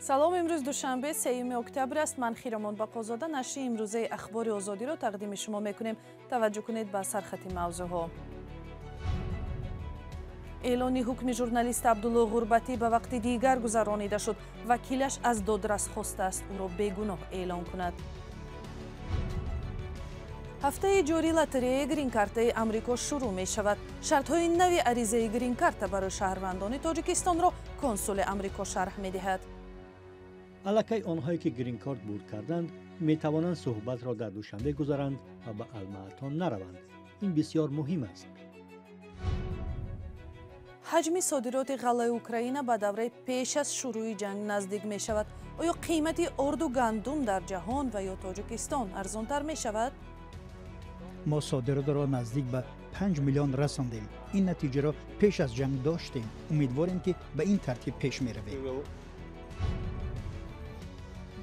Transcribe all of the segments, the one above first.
Салом. Имрӯз душанбе, 3 октябр аст. Ман Хиромон Бақозода нашри имрӯзаи Ахбори Озодиро тақдими шумо мекунем. Таваҷҷӯҳ кунед ба сархати мавзӯъҳо. Эълони ҳукми журналист Абдулло Ғурбатӣ ба вақти дигар гузаронида шуд. Вакилаш аз додрас хостааст, ӯро бегуноҳ эълон кунад. Ҳафтаи ҷорӣ лотереяи гринкартаи Амрико шурӯъ мешавад. Шартҳои нави аризаи гринкарта барои шаҳрвандони Тоҷикистонро консули Амрико шарҳ медиҳад. Аллакай онҳое, ки гринкарт бурд карданд, метавонанд суҳбатро дар Душанбе гузаранд ва ба Алмаато нараванд. Ин бисёр муҳим аст. Ҳаҷми содироти ғаллаи Украина ба давраи пеш аз шурӯи ҷанг наздик мешавад. Оё қимати орду гандум дар ҷаҳон ва ё Тоҷикистон арзонтар мешавад? Мо содиротро наздик ба 5 миллион расондем. Ин натиҷаро пеш аз ҷанг доштем. Умедворем, ки ба ин тартиб пеш меравем.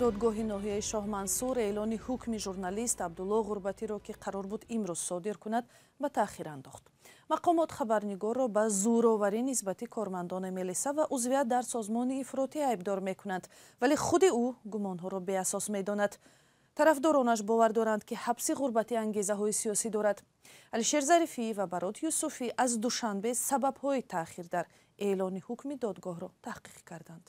Додгоҳи ноҳияи Шоҳмансур эълони ҳукми журналист Абдулло Ғурбатиро, ки қарор буд имрӯз содир кунад, ба таъхир андохт. Мақомот хабарнигорро ба зӯроварӣ нисбати кормандони милиса ва узвият дар созмони ифротӣ айбдор мекунанд, вале худи ӯ гумонҳоро беасос медонад. Тарафдоронаш бовар доранд, ки ҳабси Ғурбатӣ ангезаҳои сиёсӣ дорад. Алишер Зарифӣ ва Барот Юсуфӣ аз Душанбе сабабҳои таъхир дар эълони ҳукми додгоҳро таҳқиқ карданд.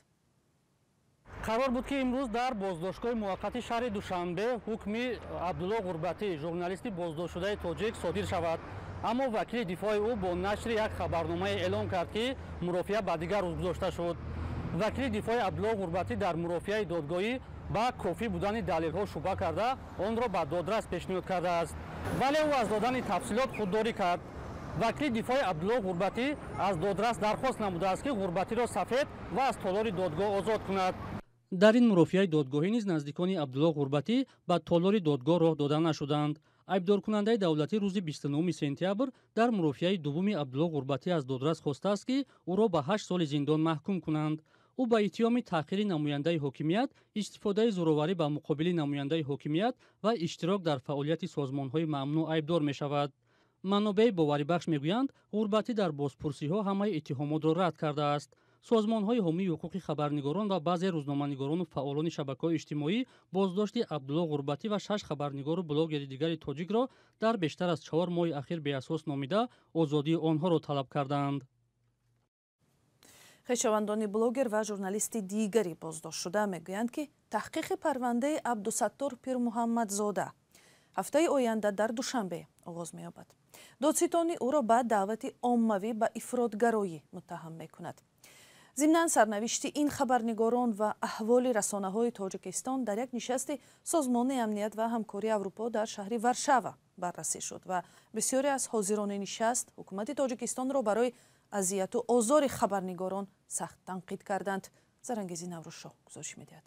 Қарор буд, ки имрӯз дар боздоштгоҳи муваққати шаҳри Душанбе ҳукми Абдулло Ғурбатӣ, журналисти боздоштшудаи тоҷик, содир шавад, аммо вакили дифои ӯ бо нашри як хабарномае эълон кард, ки мурофиа ба дигар рӯз гузошта шуд. Вакили дифои Абдулло Ғурбатӣ дар мурофиаи додгоҳӣ ба кофӣ будани далелҳо шубҳа карда, онро ба додрас пешниҳод кардааст, вале ӯ аз додани тафсилот худдорӣ кард. Вакили дифои Абдулло Ғурбатӣ аз додрас дархост намудааст, ки Ғурбатиро сафед ва аз толори додгоҳ озод кунад. Дар ин мурофиаи додгоҳӣ низ наздикони Абдулло Ғурбатӣ ба толори додгоҳ роҳ дода нашуданд. Айбдоркунандаи давлатӣ рӯзи 29 сентябр дар мурофиаи дуввуми Абдулло Ғурбатӣ аз додрас хостааст, ки ӯро ба 8 соли зиндон маҳкум кунанд. Ӯ ба иттиҳоми таҳқири намояндаи ҳокимият, истифодаи зӯроварӣ ба муқобили намояндаи ҳокимият ва иштирок дар фаъолияти созмонҳои мамнӯъ айбдор мешавад. Манобеи боварибахш мегӯянд, Ғурбатӣ дар бозпурсиҳо ҳамаи иттиҳомотро рад кардааст. Созмонҳои ҳомии ҳуқуқи хабарнигорон ва баъзе рӯзноманигорону фаъолони шабакаҳои иҷтимоӣ боздошти Абдулло Ғурбатӣ ва шаш хабарнигору блогери дигари тоҷикро дар бештар аз 4 моҳи ахир беасос номида, озодии онҳоро талаб кардаанд. Хешовандони блогер ва журналисти дигари боздоштшуда мегӯянд, ки таҳқиқи парвандаи Абдусаттор Пирмуҳаммадзода ҳафтаи оянда дар Душанбе оғоз меёбад. Додситонӣ ӯро ба даъвати оммавӣ ба ифротгароӣ муттаҳам мекунад. Зимнан, сарнавишти ин хабарнигорон ва аҳволи расонаҳои Тоҷикистон дар як нишасти Созмони амният ва ҳамкории Аврупо дар шаҳри Варшава баррасӣ шуд ва бисёре аз ҳозирони нишаст ҳукумати Тоҷикистонро барои азияту озори хабарнигорон сахт танқид карданд. Зарангези Наврӯзшоҳ гузориш медиҳад.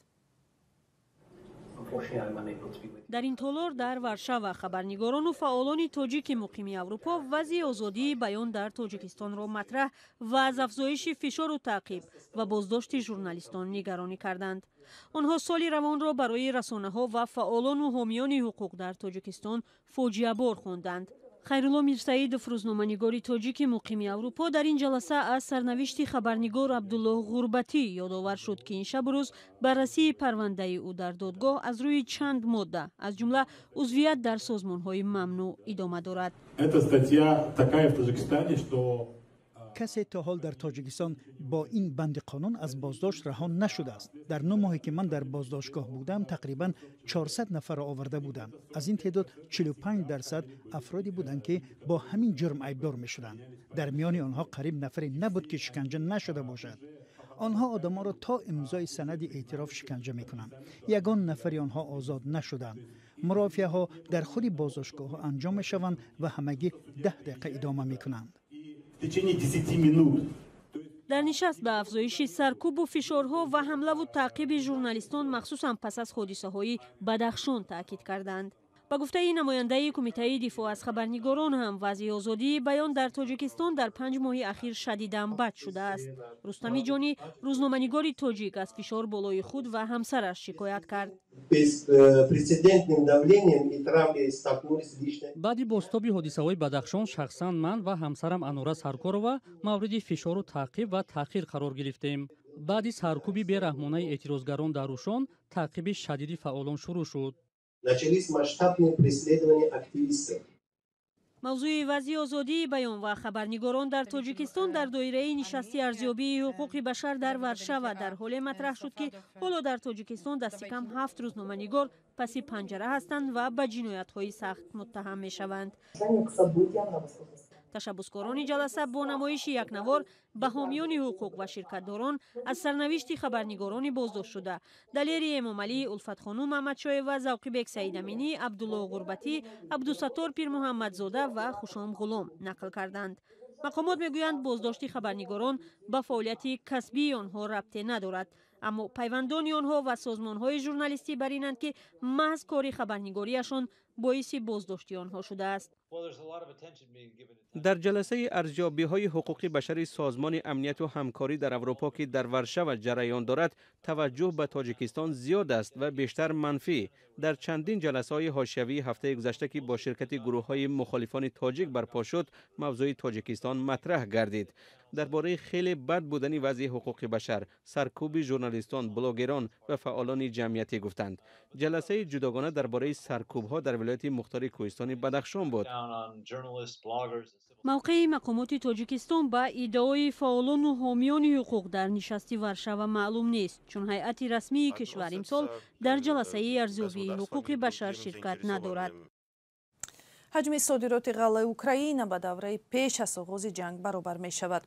Дар ин толор дар Варшава хабарнигорону фаъолони тоҷики муқими Аврупо вазъи озодии баён дар Тоҷикистонро матраҳ ва аз афзоиши фишору таъқиб ва боздошти журналистон нигаронӣ карданд. Онҳо соли равонро барои расонаҳо ва фаъолону ҳомиёни ҳуқуқ дар Тоҷикистон фоҷиабор хонданд. Хайрулло Мирсаидов, рӯзноманигори тоҷики муқими Аврупо, дар ин ҷаласа аз сарнавишти хабарнигор Абдуллоҳ Ғурбатӣ ёдовар шуд, ки ин шабу рӯз баррасии парвандаи ӯ дар додгоҳ аз рӯи чанд модда, аз ҷумла узвият дар созмонҳои мамнӯъ, идома дорад. Эта статья такая в Таджикистане, что Касе то ҳол дар Тоҷикистон бо ин банди қонун аз боздошт раҳо нашудааст. Дар 9 моҳе, ки ман дар боздоштгоҳ будам, тақрибан 400 нафарро оварда будам. Аз ин теъдод 45% афроде буданд, ки бо ҳамин ҷурм айбдор мешуданд. Дар миёни онҳо қариб нафаре набуд, ки шиканҷа нашуда бошад. Онҳо одамонро то имзои санади эътироф шиканҷа мекунанд. Ягон нафари онҳо озод нашуданд. Мурофиаҳо дар худи боздоштгоҳҳо анҷом мешаванд ва ҳамагӣ 10 дақиқа идома мекунанд. В течение 10 минут. Дар нишаст ба афзоиши саркӯбу фишорҳо ва ҳамлаву таъқиби журналистон, махсусан пас аз ҳодисаҳои Бадахшон, таъкид карданд. Ба гуфтаи намояндаи Кумитаи дифоъ аз хабарнигорон ҳам, вазъи озодии баён дар Тоҷикистон дар 5 моҳи ахир шадидан бад шудааст. Рустами Ҷонӣ, рӯзноманигори тоҷик, аз фишор болои худ ва ҳамсараш шикоят кард. Беспрецедентным давлением и травлей столкнулись лично. Баъди бозтоби ҳодисаҳои Бадахшон шахсан ман ва ҳамсарам Анора Саркорова мавриди фишору таъқиб ва таъхир қарор гирифтем. Баъди саркӯби бераҳмонаи эътирозгарон дар Рӯшон, таъқиби шадиди фаъолон шурӯъ шуд. Начались масштабные преследования активистов. Мавзӯи вазъи озодии баён ва хабарнигорон дар Тоҷикистон дар доираи нишасти арзёбии ҳуқуқи башар дар Варшава дар ҳоле матраҳ шуд, ки ҳоло дар Тоҷикистон дасти кам ҳафт рӯзноманигор паси панҷара ҳастанд ва ба ҷиноятҳои сахт муттаҳам мешаванд. Ташаббускорони ҷаласа бо намоиши як навор ба ҳомиёни ҳуқуқ ва ширкатдорон аз сарнавишти хабарнигорони боздоштшуда Далери Эмомалӣ, Улфатхонум Маҳмадшоева, Завқибек Саидаминӣ, Абдулло Ғурбатӣ, Абдусаттор Пирмуҳаммадзода ва Хушом Ғулом нақл карданд. Мақомот мегӯянд, боздошти хабарнигорон ба фаъолияти касбии онҳо рабте надорад, аммо пайвандони онҳо ва созмонҳои журналистӣ бар инанд, ки маҳз кори хабарнигориашон боиси боздошти онҳо шудааст. Дар ҷаласаи арзёбиҳои ҳуқуқи башари Созмони Амнияту Ҳамкорӣ дар Аврупо, ки дар Варшава ҷараён дорад, таваҷҷӯҳ ба Тоҷикистон зиёд аст ва бештар манфӣ. Дар чандин ҷаласаҳои ҳошиявии ҳафтаи гузашта, ки бо ширкати гурӯҳҳои мухолифони тоҷик барпо шуд, мавзӯи Тоҷикистон матраҳ гардид. Дар бораи хеле бад будани вазъи ҳуқуқи башар, саркӯби журналистон, блогерон ва фаъолони ҷамъиятӣ гуфтанд. Ҷаласаи ҷудогона дар бораи саркӯбҳо дар вилояти мухтори Кӯҳистони Бадахшон буд. Мавқеи мақомоти Тоҷикистон ба иддаои фаъолону ҳомиёни ҳуқуқ дар нишасти Варшава маълум нест, чун ҳайати расмии кишвар имсол дар ҷаласаи арзёбии ҳуқуқи башар ширкат надорад. Ҳаҷми содироти ғаллаи Украина ба давраи пеш аз оғози ҷанг баробар мешавад.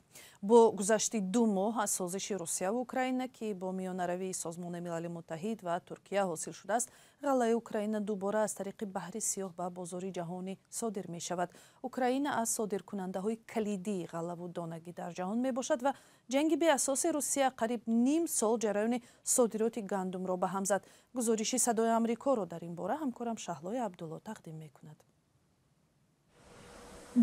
Бо гузашти 2 моҳ аз созиши Русияву Украина, ки бо миёнаравии Созмони Милали Муттаҳид ва Туркия ҳосил шудааст, ғаллаи Украина дубора аз тариқи Баҳри Сиёҳ ба бозори ҷаҳонӣ содир мешавад. Украина аз содиркунандаҳои калидии ғаллаву донагӣ дар ҷаҳон мебошад ва ҷанги беасоси Русия қариб ним сол ҷараёни содироти гандумро ба ҳам зад. Гузориши Садои Амрикоро дар ин бора ҳамкорам Шаҳлои Абдулло тақдим мекунад.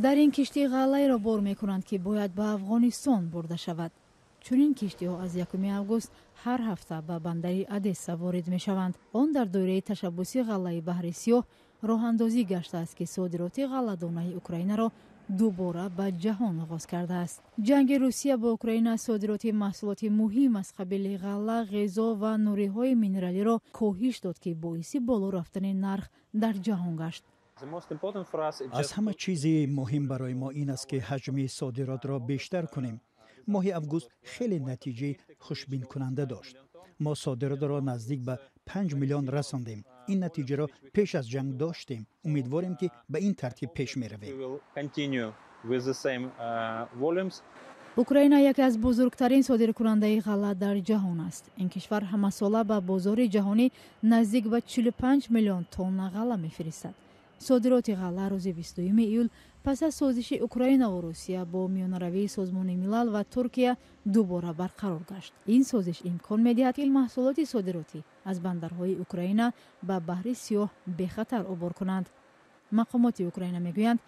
Дар ин киштӣ ғаллаеро бор мекунанд, ки бояд ба Афғонистон бурда шавад. Чунин киштиҳо аз 1 август ҳар ҳафта ба бандари Одесса ворид мешаванд. Он дар доираи ташаббуси ғаллаи Баҳри Сиёҳ роҳандозӣ гаштааст, ки содироти ғалладонаи Украинаро дубора ба ҷаҳон оғоз кардааст. Ҷанги Русия бо Украина содироти маҳсулоти муҳим аз қабили ғалла, ғизо ва нуриҳои минералиро коҳиш дод, ки боиси боло рафтани нарх дар ҷаҳон гашт. Аз ҳама чизи муҳим барои мо ин аст, ки ҳаҷми содиротро бештар кунем. Моҳи август хеле натиҷаи хушбинкунанда дошт. Мо содиротро наздик ба 5 миллион расондем. Ин натиҷаро пеш аз ҷанг доштем. Умедворем, ки ба ин тартиб пеш меравем. Украина яке аз бузургтарин содиркунандаи ғалла дар ҷаҳон аст. Ин кишвар ҳамасола ба бозори ҷаҳонӣ наздик ба 45 миллион тонна ғалла мефиристад. Содироти ғалла рӯзи 22 июл пас аз созиши Украинаву Русия бо миёнаравии Созмони Милал ва Туркия дубора барқарор гашт. Ин созиш имкон медиҳад, ки маҳсулоти содиротӣ аз бандарҳои Украина ба Баҳри Сиёҳ бехатар убур кунанд. Мақомоти Украина мегӯянд,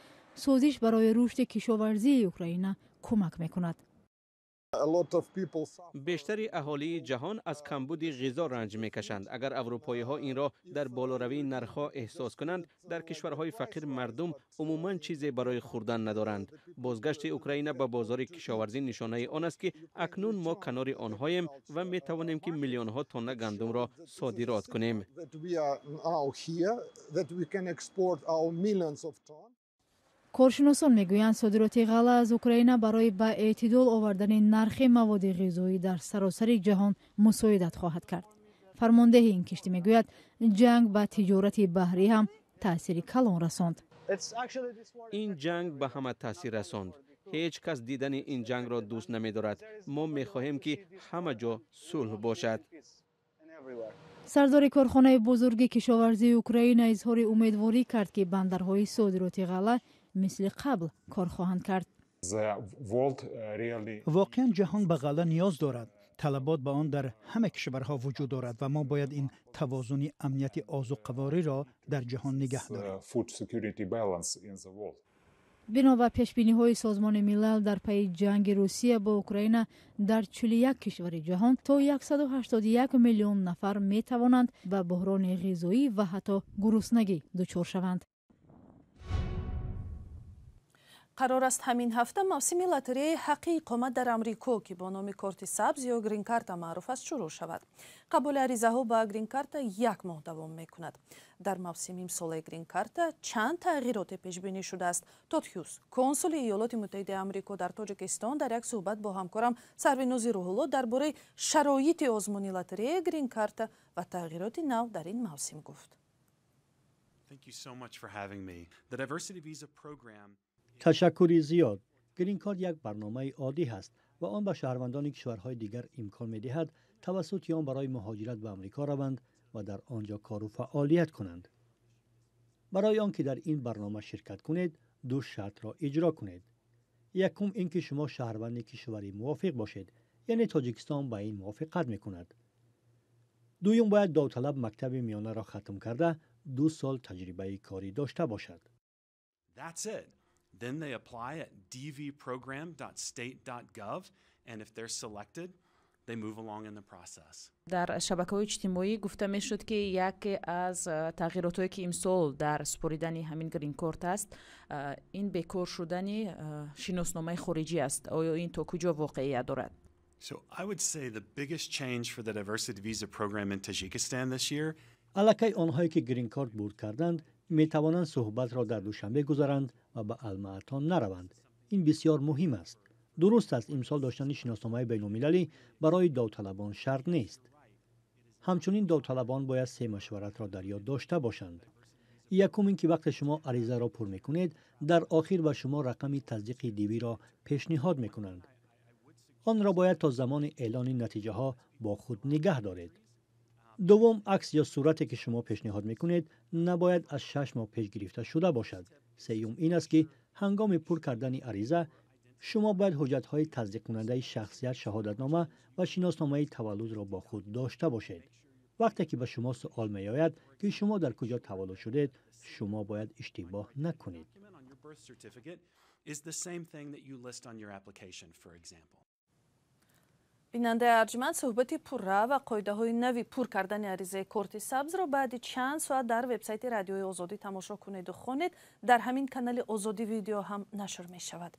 созиш барои рушди кишоварзии Украина кӯмак мекунад. Бештари аҳолии ҷаҳон аз камбуди ғизо ранҷ мекашанд. Агар аврупоиҳо инро дар болоравии нархҳо эҳсос кунанд, дар кишварҳои фақир мардум умуман чизе барои хӯрдан надоранд. Бозгашти Украина ба бозори кишоварзӣ нишонаи он аст, ки акнун мо канори онҳоем ва метавонем, ки миллионҳо тонна гандумро содирот кунем. Коршиносон мегӯянд, содироти ғалла аз Украина барои ба эътидол овардани нархи маводи ғизоӣ дар саросари ҷаҳон мусоидат хоҳад кард. Фармондеҳи ин киштӣ мегӯяд, ҷанг ба тиҷорати баҳрӣ ҳам таъсири калон расонд. Ин ҷанг ба ҳама таъсир расонд. Ҳеҷ кас дидани ин ҷангро дӯст намедорад. Мо мехоҳем, ки ҳама ҷо сулҳ бошад. Сардори корхонаи бузурги кишоварзии Украина изҳори умедворӣ кард, ки бандарҳои содироти ғалла мисли қабл кор хоҳанд кард. Воқеан, ҷаҳон ба ғалла ниёз дорад. Талабот ба он дар ҳама кишварҳо вуҷуд дорад ва мо бояд ин тавозуни амнияти озуқавориро дар ҷаҳон нигаҳ дорем. Бино ба пешбиниҳои Созмони Милал, дар пайи ҷанги Русия бо Украина дар 41 кишвари ҷаҳон то 181 миллион нафар метавонанд ба буҳрони ғизоӣ ва ҳатто гуруснагӣ дучор шаванд. Қарор аст ҳамин ҳафта мавсими лотереяи ҳаққи иқомат дар Амрико, ки бо номи корти сабз ё грин-карта маъруф аст, шурӯъ шавад. Қабули аризаҳо ба грин-карта як моҳ давом мекунад. Дар мавсими имсолаи грин-карта чанд тағйироте пешбинӣ шудааст? Тод Ҳюз, консули Иёлоти Муттаҳидаи Амрико дар Тоҷикистон, дар як суҳбат бо ҳамкорам Сарвинози Рӯҳулло дар бораи шароити озмуни лотереяи грин-карта ва тағйироти нав дар ин мавсим гуфт. Ташаккури зиёд. Грин-карт як барномаи оддӣ ҳаст ва он ба шаҳрвандони кишварҳои дигар имкон медиҳад тавассути он барои муҳоҷират ба Амрико раванд ва дар он ҷо кору фаъолият кунанд. Барои он ки дар ин барнома ширкат кунед, ду шартро иҷро кунед. Якум ин ки шумо шаҳрванди кишвари мувофиқ бошед, яъне Тоҷикистон ба ин мувофиқат мекунад. Дуюм, бояд довталаб мактаби миёнаро хатм карда 2 сол таҷрибаи корӣ дошта бошад. Then they apply at dvprogram.state.gov, and if they're selected, they move along in the process. Дар шабакаҳои иҷтимоӣ гуфта мешуд, ки яке аз тағйиротҳое, ки имсол дар супоридани ҳамин грин-корт аст, ин бекор шудани шиносномаи хориҷӣ аст. Оё ин то куҷо воқеият дорад? So I would say the biggest change for the diversity visa program in Tajikistan this year. Аллакай онҳое ки грин-корт бурд карданд, метавонанд суҳбатро дар Душанбе гузаранд ва ба Алмаато нараванд. Ин бисёр муҳим аст. Дуруст аст, имсол доштани шиносномаи байналмилалӣ барои довталабон шарт нест. Ҳамчунин довталабон бояд се машваратро дар ёд дошта бошанд. Якум ин ки вақте шумо аризаро пур мекунед, дар охир ба шумо рақами тасдиқи дивиро пешниҳод мекунанд. Онро бояд то замони эълони натиҷаҳо бо худ нигаҳ доред. Дуввум, акс ё сурате ки шумо пешниҳод мекунед, набояд аз 6 моҳ пеш гирифта шуда бошад. Сеюм ин аст ки ҳангоми пур кардани ариза шумо бояд ҳуҷҷатҳои тасдиқкунандаи шахсият, шаҳодатнома ва шиносномаи таваллудро бо худ дошта бошед. Вақте ки ба шумо суол меояд, ки шумо дар куҷо таваллуд шудед, шумо бояд иштибоҳ накунед. Бинандаи арҷманд, суҳбати пурра ва қоидаҳои нави пур кардани аризаи корти сабзро баъди чанд соат дар вебсайти Радиои Озодӣ тамошо кунеду хонед. Дар ҳамин канали Озодӣ видео ҳам нашр мешавад.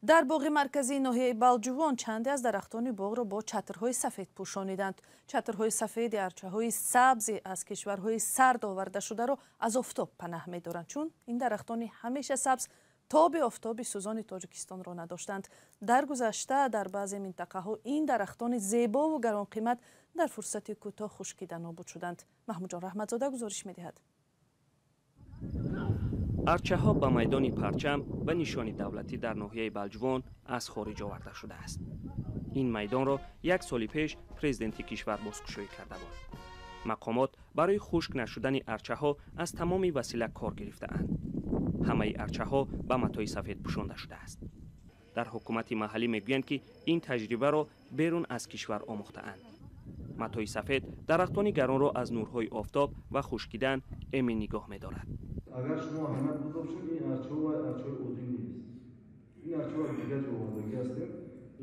Дар боғи марказии ноҳияи Балҷувон чанде аз дарахтони боғро бо чатрҳои сафед пӯшониданд. Чатрҳои сафеди арчаҳои сабзи аз кишварҳои сард овардашударо аз офтоб панаҳ медоранд, чун ин дарахтони ҳамеша сабз тоби офтоби сӯзони Тоҷикистонро надоштанд. Дар гузашта дар баъзе минтақаҳо ин дарахтони зебову гаронқимат дар фурсати кӯтоҳ хушкида нобуд шуданд. Маҳмудҷон Раҳматзода гузориш медиҳад. Арчаҳо ба майдони Парчам ба нишони давлатӣ дар ноҳияи Балҷувон аз хориҷ оварда шудааст. Ин майдонро як соли пеш президенти кишвар бозкушоӣ карда буд. Мақомот барои хушк нашудани арчаҳо аз тамоми васила кор гирифтаанд. Ҳамаи арчаҳо ба матои сафед пӯшонда шудааст. Дар ҳукумати маҳаллӣ мегӯянд, ки ин таҷрибаро берун аз кишвар омӯхтаанд. Матои сафед дарахтони гаронро аз нурҳои офтоб ва хушкидан эмин нигоҳ медорад. Агар шумо аҳамият буда бошед, ин арчаҳо ва арчаҳои оддӣ нест. Ин арчаҳо аз дигар ҷо овардагӣ ҳастем.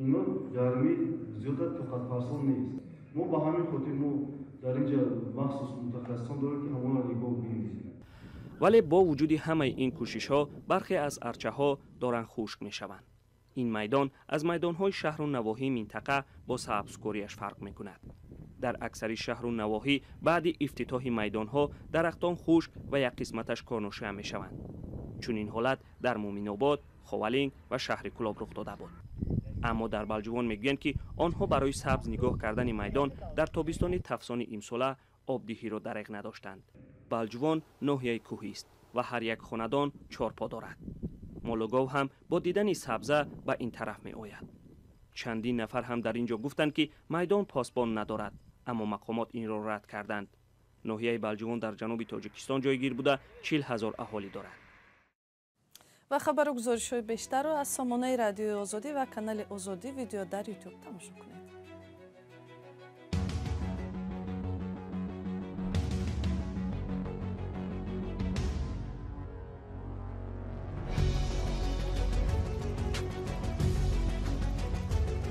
Ино гармӣ зиёда тоқатфарсон нест. Мо ба ҳамин хотир мо дар ин ҷо махсус мутахассисон дорем, ки ҳамонро нигоҳ бинем. Вале бо вуҷуди ҳамаи ин кӯшишҳо бархе аз арчаҳо доранд хушк мешаванд. Ин майдон аз майдонҳои шаҳру навоҳии минтақа бо сабзкориаш фарқ мекунад. Дар аксари шаҳру навоҳӣ баъди ифтитоҳи майдонҳо дарахтон хушк ва як қисматаш корношоям мешаванд. Чунин ҳолат дар Муъминобод, Ховалинг ва шаҳри Кӯлоб рух дода буд. Аммо дар Балҷувон мегӯянд, ки онҳо барои сабз нигоҳ кардани майдон дар тобистони тафсони имсола обдиҳиро дареғ надоштанд. Балҷувон ноҳияи кӯҳист ва ҳар як хонадон чорпо дорад. Молугов ҳам бо дидани сабза ба ин тараф меояд. Чандин нафар ҳам дар ин ҷо гуфтанд, ки майдон посбон надорад, аммо мақомот инро рад карданд. Ноҳияи Балҷувон дар ҷануби Тоҷикистон ҷойгир буда, 40 000 аҳолӣ дорад. Ва хабару гузоришҳои бештарро аз сомонаи Радиои Озодӣ ва канали Озодӣ видео дар Ютуб тамошо кунед.